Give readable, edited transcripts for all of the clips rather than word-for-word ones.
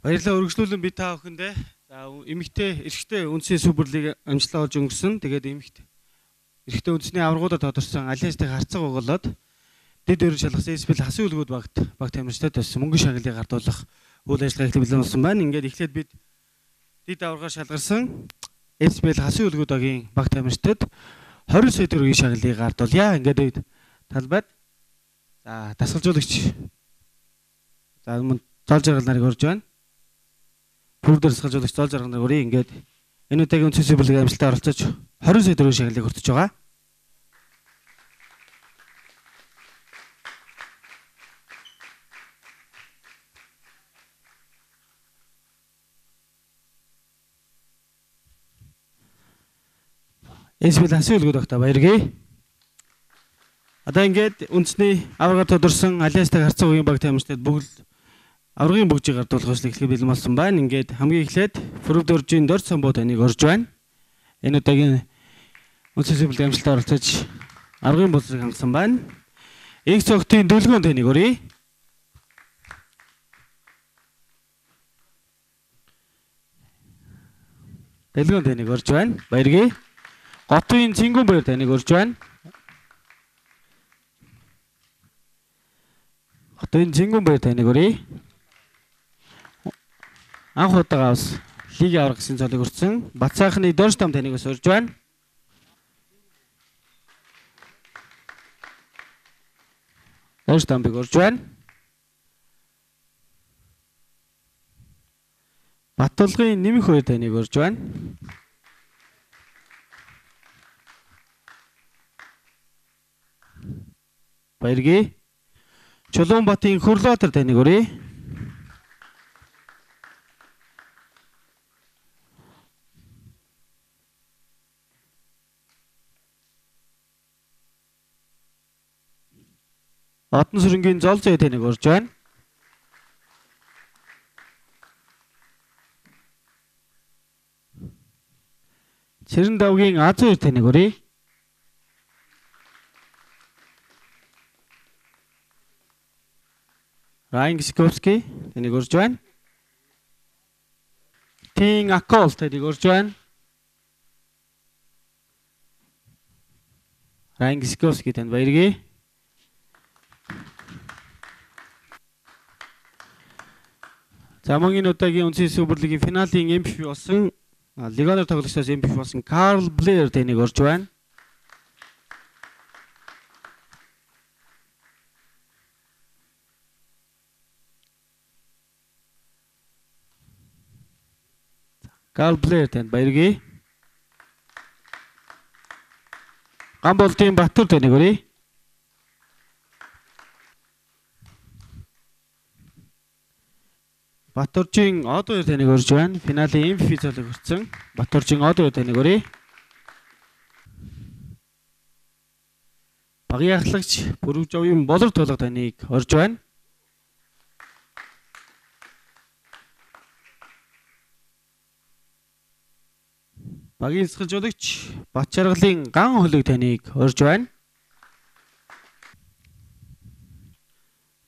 Баярлалаа, өргөжлүүлэн би та бүхэндээ. За, эмэгтэй эрэгтэй үндсийн Суперлиг амжилттай болж өнгөрсөн. Тэгээд эмэгтэй эрэгтэй үндэсний аваргуудад тодорсон Альянстай харцаг оголоод дэд өрн шалгасан SPL хасын үлгүүд багт баг тамирчдад бас мөнгөн шагналыг гардуулах үйл ажиллагаа эхлэх бэлэн болсон байна. Ингээд эхлээд бид дэд аваргаар шалгарсан SPL хасын үлгүүд багийн баг тамирчдад 20 сая төгрөгийн шагналыг гардуулъя. Ингээд талбайд за дасгалжуулагч за мөн зол жаргал нарыг урьж байна. Пүр дасгалжуулагч зол жаргал нарыг урья. Ингээд энэ удаагийн үндсэн Суперлигийн амжилттай оролцож 20 сая төгрөгийн шагналыг хүртэж байгаа. SPL хасын үлгүүд багтаа баяргий. Одоо ингээд үндэсний аваргаар тодорсон Альянстай харцсан үеийн баг тамирчдад бүгд аваргын бөгжийг гардуулах ёслол эхлэх бэлэн болсон байна. Ингээд хамгийн эхлээд Фүрвдөржийн Дорж самбуу таныг орж байна. Энэ удаагийн үндсэн Суперлиг амжилттай оролцож аваргын боловсрыг хангасан байна. Их цогтын Дүлгөөн таныг өрье. Дэлгөөн таныг орж байна. Баяргий. Готын Цэнгүүн баяр таныг урьж байна. Хотын Цэнгүүн баяр таныг урья. Анх удаага бас лигийн аварга гэсэн цолыг өртсөн Батсайхны Дорж там таныг бас урьж байна. Дорж тамбыг урьж байна. Баттулгын Нэмэх хоёр таныг урьж байна. Баяргий. Чулуунбатын Хөрлөбаатар таныг урья. Одон сүрэнгийн Зол зээ таныг урьж байна. Цэрэн давгийн Аз хоёр таныг урья. Райн Гисковский таныг урьж байна. Тин Акол таныг урьж байна. Райн Гисковский танд баяргий. За мөн энэ удаагийн үндсэн Суперлигийн финалийн MVP болсон Легионер тоглогчдоос MVP болсон Карл Блэр таныг урьж байна. Карл Блэр танд баяргий. Гамболдын Батүр таныг урья. Батүржийн Од хоёр таныг урьж байна. Финалийн MVP цолыг хүртсэн Батүржийн Од хоёр таныг урья. Багийн ахлагч Бүрвжовын Болор тулга таныг урьж байна. Багийн засгалжуулагч Батчаргалын Ган хөлөг таныг урьж байна.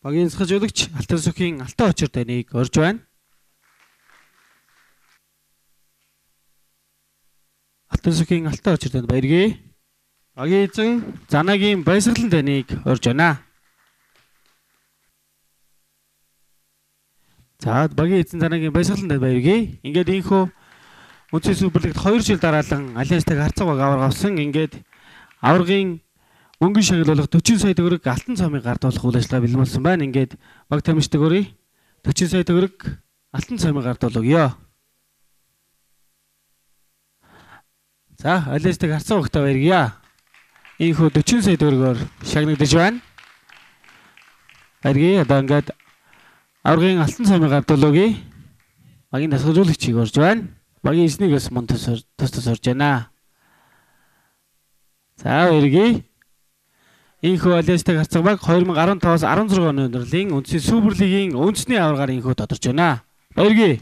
Багийн засгалжуулагч Алтан сүхийн Алтан очир таныг урьж байна. Алтан сүхийн Алтан очир танд баяргий. Багийн эзэн Занагийн Баясгалан таныг урьж байна. За багийн эзэн Занагийн Баясгалан танд баяргий. Ингээд ийхүү үндсэн Суперлигт 2 жил дараалан Альянстай харцаг баг аварга авсан. Ингээд аваргын мөнгөн шагнал болох 40 сая төгрөг алтан цомыг гардуулах үйл ажиллагаа бэлэн болсон байна. Ингээд баг тамирчдад өрье. 40 сая төгрөг алтан цомыг гардуулъя. За Альянстай харцаг багтаа баяргая. Ийхүү 40 сая төгрөгөөр шагнагдаж байна. Баяргий. Одоо ингээд аваргын алтан цомыг гардуулъя. Багийн дасгалжуулагчийг урьж байна. Багийн эзнийг бас мөн тус тус урьж байна. За баяргий. Ийхүү Альянстай харцаг баг 2015-аас 16 оны өндөрлөлийн үндсэн Суперлигийн үндэсний аваргаар ийхүү тодорч байна. Баяргий.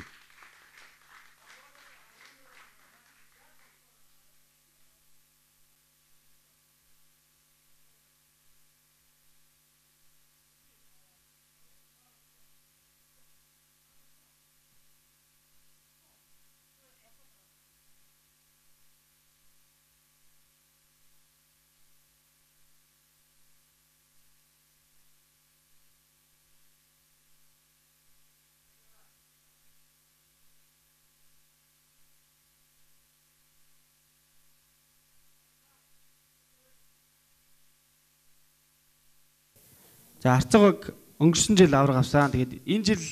За Харцаг өнгөрсөн жил авраг авсан. Тэгээд энэ жил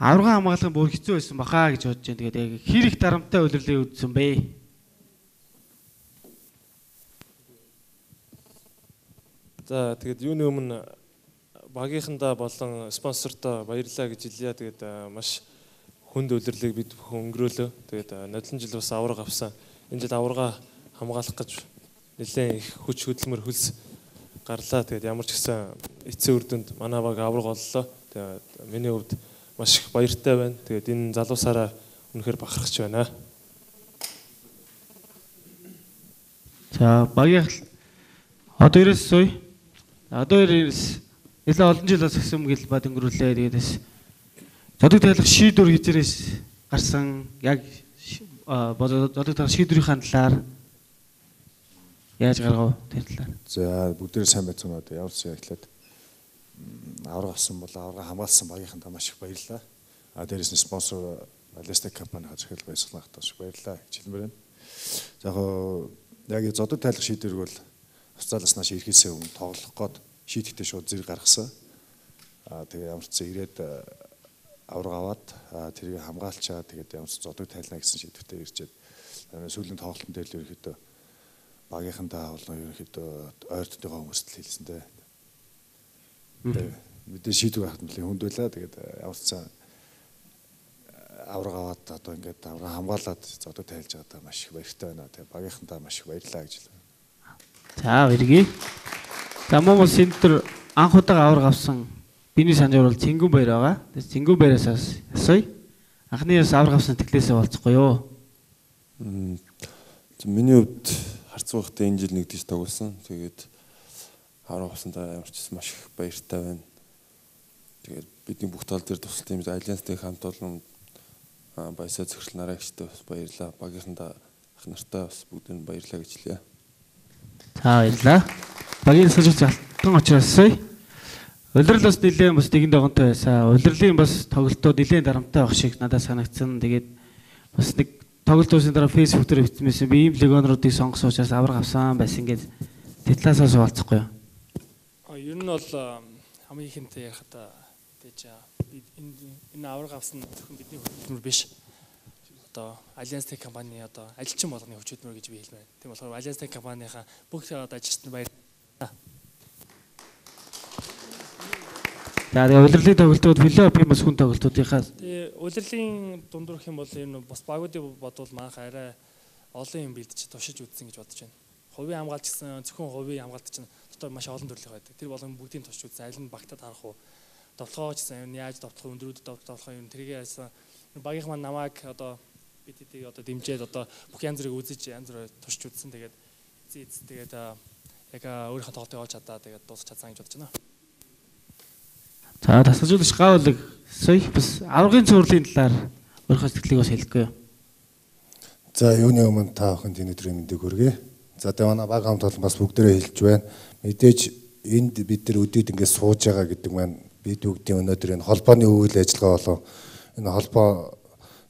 аварга хамгаалах нь бүр хэцүү байсан баха гэж бодож байна. Тэгээд яг хэр их дарамттай улирлыг үзсэн бэ? За тэгээд юуны өмнө багийнхандаа болон спонсортоо баярлалаа гэж хэлье. Тэгээд маш хүнд улирлыг бид бүхэн өнгөрөөлөө. Тэгээд нодлон жил бас аварга авсан. Энэ жил аварга хамгаалах гэж нэлээд их хүч хөдөлмөр хөлс гарлаа. Тэгээд ямар ч гэсэн эцсийн үр дүнд манай баг аварга оллоо. Тэгээд миний хувьд маш их баяртай байна. Тэгээд энэ залуусаараа үнэхээр бахархаж байна. За багийн одоо 9 суй. Одоо 9 нэлээд олон жил бас гисэн гэл бад өнгөрүүлээ. Тэгээд бас зодог тайлах шийдвэр хизээрээс гарсан яг зодог тайлах шийдвэрийн талаар яаж гаргав тэр талаар. За бүгдээрээ сайн байцгаана уу. Ямар ч юм эхлээд авраг авсан бол аврага хамгаалсан багийнхандаа маш их баярлалаа. А дээрээс нь спонсор Alliance компани захирал баясгалан хатаас баярлалаа гэж хэлмээр байна. За яг зодог тайлах шийдвэрг бол Австралиас нааш ирэхээсээ өмнө тоглох гээд шийдэхдээ шууд зэрэг гаргасан. А тэгээ ямар ч зэ ирээд авраг аваад тэрийг хамгаалчаа тэгээд ямар ч зодог тайлна гэсэн шийдвэртэй ирчээд сүүлийн тоглолтын дээр л ерөнхийдөө багийнхандаа болон ерөнхийдөө ойртойгоо хүмүүст л хэлсэн дээ. Мэдээ шийдвэр гаргахад нэлээд хүнд байлаа. Тэгээд ямар ч зэн авраг аваад одоо ингээд авраг хамгаалаад зодог тайлж байгаадаа маш их баяртай байна. Тэгээд багийнхандаа маш их баярлалаа гэж хэлсэн. За баяргий. За мөн бас энэ төр анх удаага авраг авсан биний санджаар бол Цэнгүүн баяр байгаа. Тэгээд Цэнгүүн баяраас асууя. Анхны бас авраг авсан сэтгэлээсээ болцохгүй юу? Миний хувьд харцсан байхдаа энэ жил нэгдэж тоглосон. Тэгээд авраг авсандаа ямар ч гэсэн маш их баяртай байна. Тэгээд бидний бүх тал дээр тусалсан юм Alliance-тэй хамт олон баясаа захирал нараагчтай бас баярлалаа. Багийнхандаа ах нартай бас бүгдэнд баярлалаа гэж хэлье. За баярлалаа. Багийн сажууч Алтан учраас асууя. Улирал бас нэлээд бас нэгэн догонтой байсан. Улирлын бас тоглолтууд нэлээд дарамттай байх шиг надад санагдсан. Тэгээд бас нэг тоглолт дуусны дараа Facebook дээр бичсэн байсан. Би ийм легионеруудыг сонгосон учраас авраг авсан байсан гэж тэтлаасаа суулцахгүй юу? Ер нь бол хамгийн ихэнхдээ ярихад тэгэж би энэ авраг авсан зөвхөн бидний хөдөлмөр биш. Одоо Alliance Tech компани одоо ажилчин болгоны хүч хөдөлмөр гэж би хэлмээр. Тийм болохоор Alliance Tech компанийнхаа бүх одоо ажилчдад баярлалаа. За тэгээ улирлын тоглолтууд плей-оффын бас хүн тоглолтуудынхаа тэгээ улирлын дундуур гэх юм бол энэ бас багуудын бодвол манайх арай олон юм бэлдэж туршиж үзсэн гэж бодож байна. Хувийн хамгаалч гэсэн зөвхөн хувийн хамгаалт чинь дотор маш олон төрлийн байдаг. Тэр болгон бүгдийг туршиж үзсэн. Аль нь багтад харах уу? Довтлогоо ч гэсэн яаж довтлох, өндрүүдэд довтлох юм тэргээ яасан. Багийнх маань намайг одоо бид хэдийг одоо дэмжиж одоо бүх янз бүрийг үзэж янз бүрээр туршиж үзсэн. Тэгээд эцээ тэгээд яг өөрийнхөө тоглолтыг олж чадаа тэгээд дуусгах чадсан гэж бодож байна. За тасалжуулагч Гаавлаг сая бас аваргын цувралын талаар өөрийнхөө сэтгэлийг бас хэлэхгүй юу? За юуны өмнө та бүхэнд энэ өдрийн мэндийг хүргэе. За тэгээ манай баг хамт олон бас бүгдээрээ хэлж байна. Мэдээж энд бид нар өдөөд ингээд сууж байгаа гэдэг маань бид бүгдийн өнөөдөр энэ холбооны үйл ажиллагаа болон энэ холбоо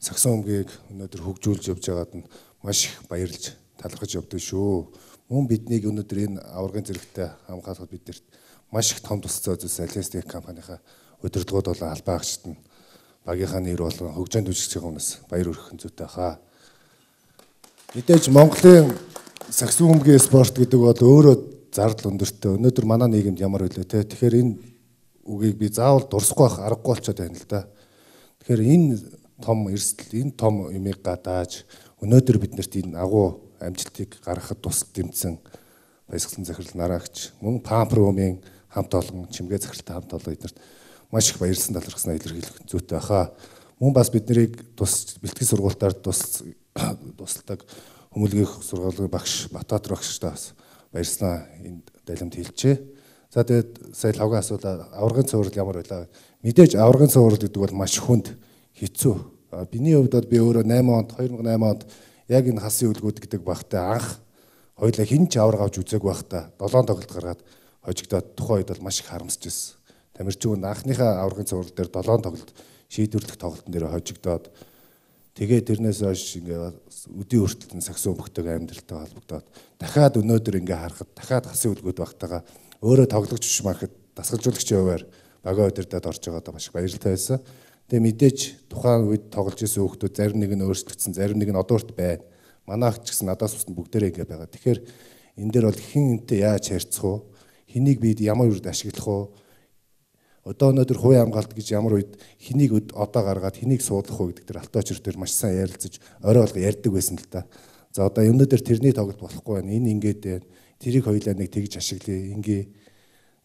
сагсан өмгийг өнөөдөр хөгжүүлж явж байгаад нь маш их баярлж талархаж явдаг шүү. Мөн биднийг өнөөдөр энэ аваргын зэрэгтэй хамгаалахад биднэрт маш их том тусалцаа үзүүлсэн Alliance Tech компанийнхаа удирдлагууд болон албан агчид нь багийнхаа нэр болон хөгжөөнд үйлчлэж байгаа хүмүүст баяр хүргэх зүйтэй хаа. Мэдээж Монголын сагсан өмгийн спорт гэдэг бол өөрөө зардал өндөртэй. Өнөөдөр манай нийгэмд ямар байлээ те. Тэгэхээр энэ үгийг би заавал дурсахгүй байх аргагүй болчиход байна л да. Тэгэхээр энэ том эрсдэл, энэ том юмыг гадааж өнөөдөр биднэрт энэ агуу амжилтыг гаргахад тус дэмжсэн баясгалан захирал нараагч мөн Пампер өмийн хамт олон чимгээ захиралтай хамт олон эднэрт маш их баярлсан талархснаа илэрхийлэх зүйтэй хаа. Мөн бас биднийг тус бэлтгэл сургуультаар тусалдаг хүмүүлгийн сургуулийн багш Батбаатар багштай бас баярлснаа энэ далимд хэлжээ. За тэгээд сая лавга асуулаа аваргын цуврал ямар байлаа? Мэдээж аваргын цуврал гэдэг бол маш хүнд хэцүү. Биний хувьд бол би өөрөө 8 онд 2008 онд яг энэ хасын үлгүүд гэдэг багтай анх хоёлаа хэн ч аварга авч үзээгүй байхдаа 7 тоглолт гаргаад хожигдоод тухайн үед бол маш их харамсаж байсан. Тамирчин анхныхаа аваргын цуврал дээр 7 тоглолт шийдвэрлэх тоглолтын дээр хожигдоод тэгээ тэрнээс хойш ингээ өдийн хүртэл нь сагсан өмгтэйг амьдралтай холбогдоод дахиад өнөөдөр ингээ харахад дахиад хасын үлгүүд багтаага өөрөө тоглогч биш махад Дасгалжуулагчийн хуваар багийн удирдаад орж байгаадаа маш их баяртай байсан. Тэгээ мэдээж тухайн үед тоглож исэн хүүхдүүд зарим нэг нь өөрчлөгдсөн, зарим нэг нь одоо хүрт байна. Манай ах ч гэсэн надаас бусад бүгдээрээ ингэ байгаа. Тэгэхээр энэ дээр бол хэн энтэй яаж харьцах вэ? Хэнийг бид ямар үед ашиглах вэ? Одоо өнөөдөр хувийн хамгаалт гэж ямар үед хэнийг одоо гаргаад хэнийг суулгах вэ гэдэг дээр алтан очир дээр маш сайн ярилцаж орой болго ярьдаг байсан л та. За одоо өнөөдөр тэрний тоглолт болохгүй байна. Энэ ингээд байна. Тэрийг хоёлаа нэг тэгж ашиглая. Ингээ.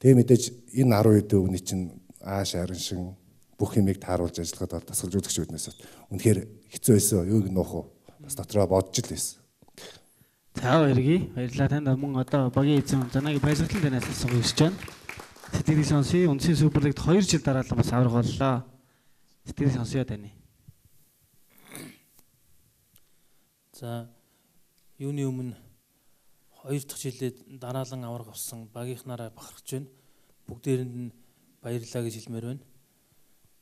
Тэгээ мэдээж энэ 10 хэдэн өвний чинь ааш араншин бүх юмыг тааруулж ажиллахад бол дасгалжуулагч үүднээс үнэхээр хэцүү байсан. Юуг нуух вэ? Бас дотроо бодож л байсан. За баяргий. Баярлалаа танд мөн одоо багийн эзэн Занагийн баясгалан танаас асуух ирж байна. Сэтгэлийг сонсъё. Үндсийн Супер Лигт 2 жил дараалан бас авраг боллоо. Сэтгэлийг сонсъё таны. За юуны өмнө 2 дахь жилээ дараалан авраг авсан багийнхнаараа бахархаж байна. Бүгдээрэнд нь баярлалаа гэж хэлмээр байна.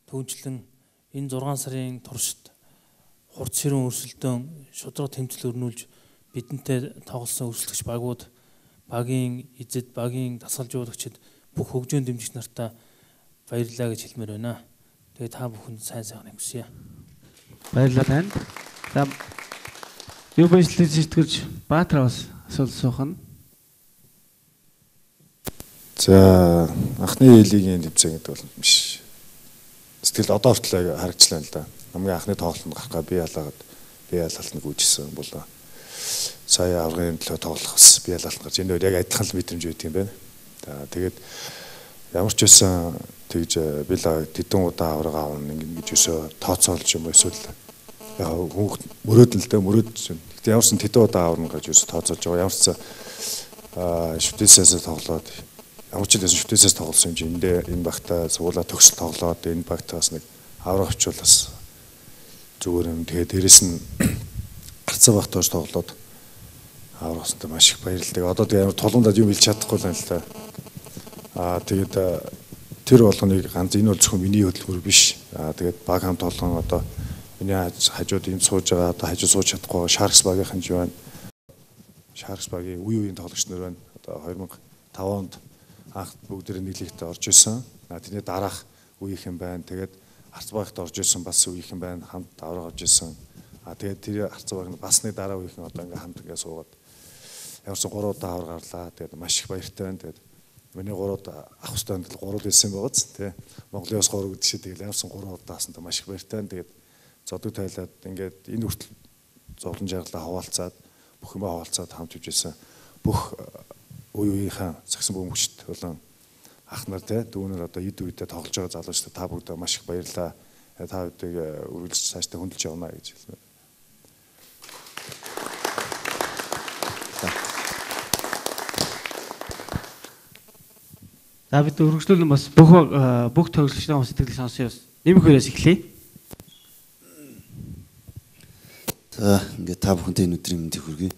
Түүнчлэн энэ 6 сарын туршид хурц ширүүн өрсөлдөөн шудраг тэмцэл өрнүүлж бидэнтэй тоглосон өрсөлдөгч багууд, багийн эзэд, багийн дасгалжуулагчид, бүх хөгжөөн дэмжигч нартаа баярлалаа гэж хэлмээр байна. Тэгээ та бүхэнд сайн сайхныг хүсье. Баярлалаа танд. За юу баярлалаа сэтгэлж Баатар бас асуулт асуух нь. За анхны лигийн тэмцээн гэдэг бол биш. Сэтгэл одоо хүртэл харагчлаа л да. Хамгийн анхны тоглолтод гарахгаа би ялаагаад би ялалтанд гүйжсэн болоо. Сая аврагын төлөө тоглох бас би ялалт гарч энэ өөр яг адилхан л мэдрэмж байдаг юм байна. За тэгээд ямар ч байсан тэгж би л тэдэн удаа авраг авна ингэ гэж өсөө тооцоолж юм эсвэл яг хүүхд мөрөөдөл л дээ мөрөөдж байна. Гэтэ ямар ч тэдэн удаа аварна гэж өсөө тооцоолж байгаа. Ямар ч шүтээсээс тоглоод ямар ч байсан шүтээсээс тоглосон юм чи эндээ энэ багтаа суулаа төгсөл тоглоод энэ багтаас нэг авраг авчвал бас зүгээр юм. Тэгээд дээрэс нь гарцаа багтаас тоглоод авраг авсантай маш их баярлалаа. Одоо тэгээд ямар тулгамдаад юм хэлж чадахгүй л байна л да. Аа тэгээд тэр болгоныг ганц энэ бол зөвхөн миний хөдөлмөр биш. Аа тэгээд баг хамт олон одоо миний хажууд энд сууж байгаа одоо хажуу сууж чадахгүй Sharks багийнхан ч байна. Sharks багийн үе үеийн тоглогч нар байна. Одоо 2005 онд анх бүгдээрээ нэг лигт орж исэн. Тэрний дараах үеийнхэн байна. Тэгээд Арц багт орж исэн бас үеийнхэн байна. Хамт авраг авч исэн. Тэгээд тэр Арц баг нь бас нэг дараа үеийнхэн одоо ингээ хамт ингээ суугаад ямар ч 3 удаа авраг гарлаа. Тэгээд маш их баяртай байна. Тэгээд миний 3 удаа авах ёстой нь 3 л байсан байгааз тий. Монголын бас 3 гэдэг шиг тэгэл ямар ч 3 удаа авсантай маш их баяртай байна. Тэгээд зодог тайлаад ингээд энэ хүртэл зовлон жаргалаа хаваалцаад бүх юмаа хаваалцаад хамт явж исэн бүх үе үеийнхаа сагсан бөмбөгчд болон ах нар тий дүүнер одоо эд үедээ тоглож байгаа залуучдаа та бүгдээ маш их баярлалаа. Та бүдийг үргэлж цаашдаа хөндлөж явна гэж хэлмээр. За бид өргөжлүүлэн бас бүх тоглогчдын сэтгэлийг сонсъё. Нэмэх үеэс эхлэе. За ингээд та бүхэнтэй энэ өдрийн мэндийг хүргэе.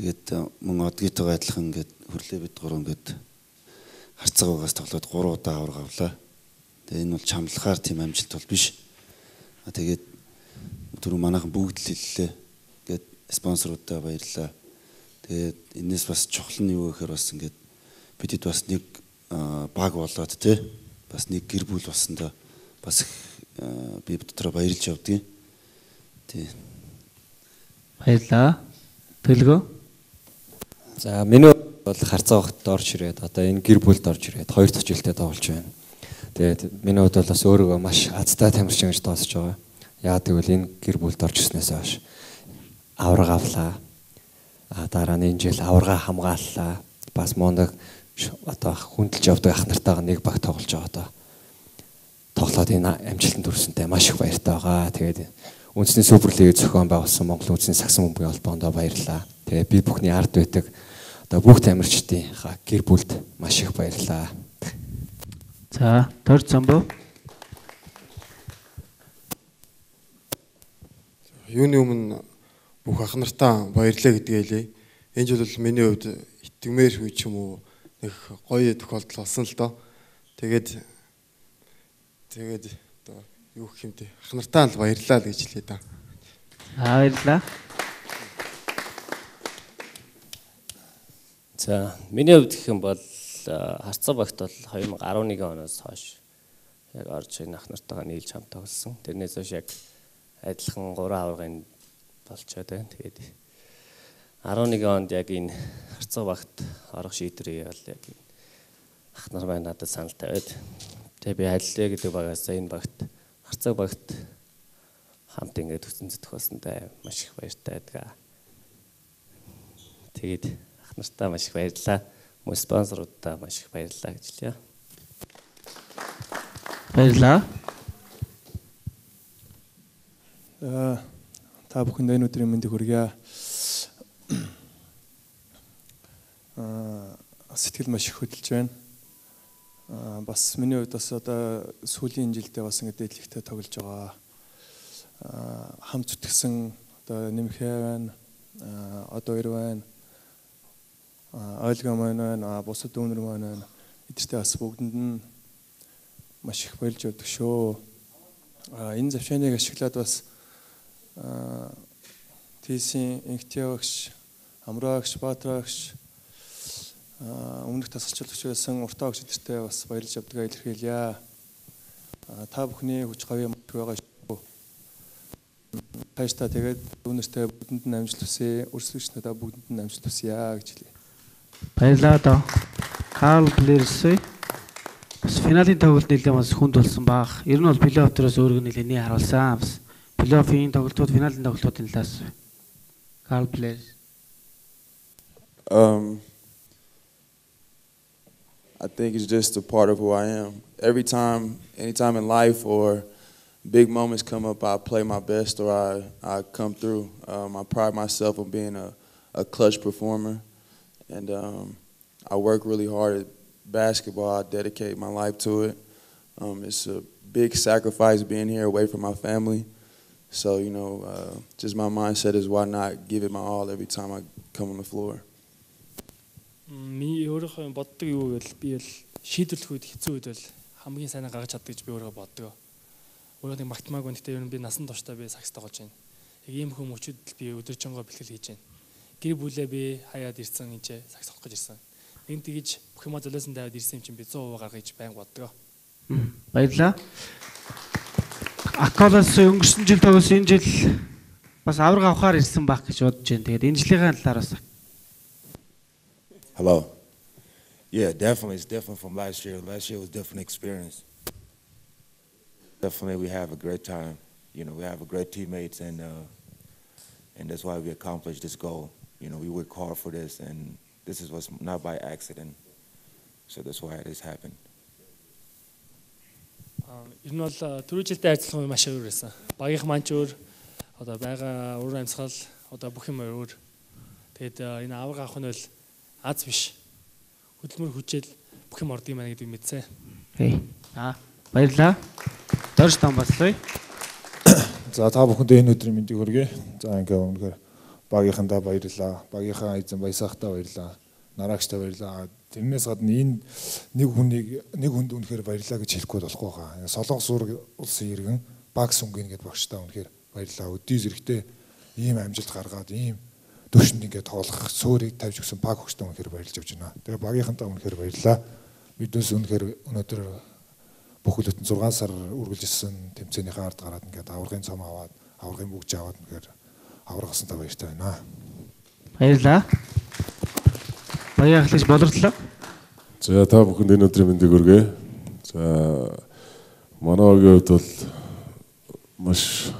Тэгээд мөн одгийтойгоо адилхан ингээд хөрлөө бид гурав ингээд харцаг байгаас тоглоод 3 удаа авраг авлаа. Тэгээд энэ бол чамлахаар тийм амжилт бол биш. Тэгээд түрүү манайхан бүгд л хэллээ. Тэгээд спонсоруудаа баярлалаа. Тэгээд энэс бас чухал нь юу гэхээр бас ингээд бидэд бас нэг баг болоод те бас нэг гэр бүл болсондоо бас би дотроо баярлж явдгийг. Тий. Баярлалаа. Төлгөө. За миний бол харцаа багт орж ирээд одоо энэ гэр бүлд орж ирээд 2 дахь жилдээ тоглож байна. Тэгээд миний хувьд бол бас өөрийгөө маш азтай тамирчин гэж тооцож байгаа. Яа гэвэл энэ гэр бүлд орж ирснээс хойш авраг авлаа. А дараа нь энэ жил аварга хамгааллаа. Бас мундаг одоо хүндэлж явдаг ах нартайгаа нэг баг тоглож байгаа одоо. Тоглоод энэ амжилтанд хүрсэнтэй маш их баяртай байгаа. Тэгээд үндэсний Супер Лиг зохион байгуулсан Монгол үндэсний сагсан бөмбөгийн холбоондоо баярлалаа. Тэгээд би бүхний ард байдаг одоо бүх тамирчдын гэр бүлд маш их баярлалаа. За, Торж Самбо. Юуны өмнө бүх ах нартаа баярлалаа гэдгээ хэлье. Энэ жил бол миний хувьд итгэмээр үе ч юм уу нэг гоё тохиолдол болсон л доо. Тэгээд одоо юу гэх юм те. Ах нартаа л баярлалаа л гэж хэлье да. Баярлалаа. За, миний хувьд гэх юм бол Харцгаа багт бол 2011 оноос хойш яг орж энэ ах нартайгаа нийлж хамт тоглосон. Тэрнээс хойш яг адилхан 3 аваргын болчоод байна. Тэгээд 11 онд яг энэ Харцгаа багт орох шийдвэрийг бол яг ах нар маань надад санал тавиад, тэгээ би Халилаа гэдэг багаас энэ багт, Харцгаа багт хамт ингээд хүчин зүтгэх болсонтой маш их баяртай байдаг. Тэгээд ах нартаа маш их баярлалаа. Мөн спонсорудаа маш их баярлалаа гэж хэлье. Баярлалаа. Та бүхэнд энэ өдрийн мэндийг хүргье. Сэтгэл маш их хөдөлж байна. Бас миний хувьд бас одоо сүүлийн жилдээ бас ингээд дээдлэгтэй тоглож байгаа. Хамт зүтгэсэн одоо Нэмхэ байна, одоо хоёр байна, Ойлгоо маань байна, бусад дүүнер маань байна. Эдгээртэй бас бүгдэнд нь маш их баярлж явдаг шүү. Энэ завшааныг ашиглаад бас Тийсийн Инхтээ багш, Амраа багш, Баатар багш, өмнөх тасгалжуулагч байсан Уртаа багш эдгээртэй бас баярлж явдгаа илэрхийлье. Та бүхний хүч гавьяа маш байгаа шүү. Тааштай тэгээд дүүнертэй бүгдэнд нь амжилт хүсье. Өрсөлдөгч надаа бүгдэнд нь амжилт хүсье гэж хэлье. Баярлалаа доо. Карл Блэрсэй бас финалийн тоглолт нэлээд бас хүнд болсон баах. Ер нь бол плей-офф дээрээс өөрийгөө нэлээд нэ харуулсан. Бас плей-оффын тоглолтууд, финалийн тоглолтуудын талаас Карл Блэр. I think it's just a part of who I am. Every time, anytime in life or big moments come up, I play my best or I come through. I pride myself on being a clutch performer, and I work really hard at basketball. I dedicate my life to it. It's a big sacrifice being here away from my family. So, just my mindset is why not give it my all every time I come on the floor. Миний өөрийнхөө боддог юу гэвэл би бол шийдвэрлэх үед, хэцүү үед бол хамгийн сайн гаргаж чаддаг гэж би өөрөө боддог. Өөрөө нэг магтмаагүй, гэхдээ ер нь би насан туршдаа би сагс тоглож байна. Яг ийм хүмүүчүүд би өдөржингөө бэлтгэл хийж байна. Гэр бүлээ би хаяад ирсэн, энэ сагс тоглох гэж ирсэн. Нэг тэгэж бүх юмаа золиосон тавиад ирсэн юм чинь би 100% гаргаж байнга боддог. Баярлалаа. Аколос өнгөрсөн жил тоглосон, энэ жил бас авраг авахаар ирсэн байх гэж бодож байна. Тэгээд энэ жилийнхээ талаар бас. Hello. Yeah, definitely. It's different from last year. Last year was different experience. Definitely, we have a great time. We have a great teammates, and that's why we accomplished this goal. We work hard for this, and this is was not by accident. So that's why this happened. Ер нь бол түрүү жилдээ харьцуулах юм маш өөр байсан. Багийнх маань ч өөр, одоо байгаа уур амьсгал, одоо бүх юм өөр. Тэгээд энэ авраг авах нь бол аз биш. Хөдөлмөр хүчээл бүх юм ордог юм байна гэдгийг мэдсэн. Окей. За, баярлалаа. Дорж том баслаа. За, та бүхэндээ энэ өдрийн мэндийг хүргэе. За, ингээ үнэхээр багийнхандаа баярлалаа. Багийнхаа эзэн Баясаахтаа баярлалаа. Нараагчтай баярлалаа. Тэрнээс гадна энэ нэг хүнийг, нэг хүнд үнэхээр баярлалаа гэж хэлэхгүй болохгүй байгаа. Солонгос улсын иргэн Баг Сүнгэн гэдэг багштай үнэхээр баярлалаа. Өдий зэрэгтэй ийм амжилт гаргаад ийм төвшөнд ингээд тоглох суурийг тавьж өгсөн баг өгчтэй үнэхээр баярлж явж байна. Тэгээ багийнхантаа үнэхээр баярлалаа. Биднээс үнэхээр өнөөдөр бүхэл бүтэн 6 сар үргэлжилсэн тэмцээнийхээ ард гараад ингээд аваргын цом аваад, аваргын бүгж аваад үнэхээр аварга авсантай баяртай байна. Баярлалаа. Баян ахлагч боловчлоо. За, та бүхэнд энэ өдрийн мэндийг хүргэе. За, манай багийн хувьд бол маш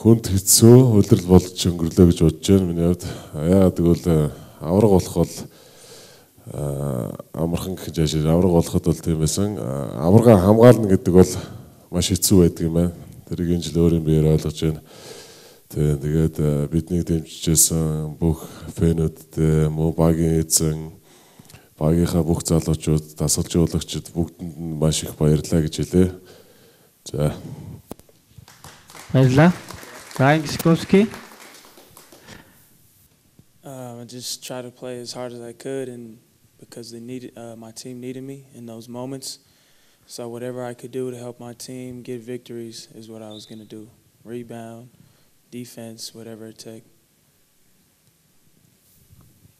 хүнд хэцүү улирал болж өнгөрлөө гэж бодож байна миний хувьд. Яагаад гэвэл аварга болох бол амархан гэж жашаа аварга болоход бол тийм байсан. Аварга хамгаална гэдэг бол маш хэцүү байдаг юм байна. Тэрийг энэ жил өөрийн биеэр ойлгож байна. Тэгээд биднийг дэмжижсэн бүх фэнүүдтэй, мөн багийн эзэн, багийнхаа бүх залуучууд, дасгалжуулагчид бүгдэнд нь маш их баярлалаа гэж хэлье. За. Баярлалаа. Ryan Giskowski. I just try to play as hard as I could, and because they needed my team needed me in those moments. So whatever I could do to help my team get victories is what I was going to do. Rebound, defense, whatever it takes.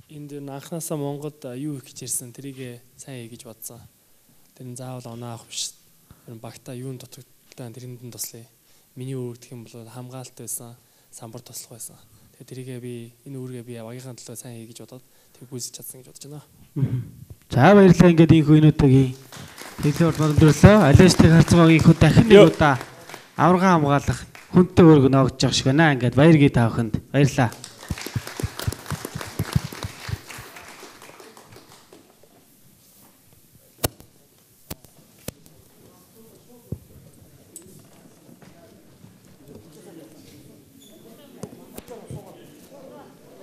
Энд анханасаа Монголд юу хийх гэж ирсэн тэрийг сайн хий гэж бодсон. Тэр нь заавал оноо авах биш. Тэр багтаа юунд дутагдaltaа тэрэнд нь туслая. Миний үүрэг гэх юм бол хамгаалалт байсан, самбар туслах байсан. Тэгээ тэрийгээ би энэ үүргээ би багийнхаа төлөө сайн хий гэж бодоод тэр гүйцэж чадсан гэж бодож байна. За баярлалаа, ингээд ийхүү энүүтэйгийн хэлээ бол өндөрлөө. Алиастыг харцгааг ийхүү дахин нэг удаа аварга хамгаалах хүнтэй үүрэг ногдож байгаа шиг байна. Ингээд баяргийг та бүхэнд баярлалаа.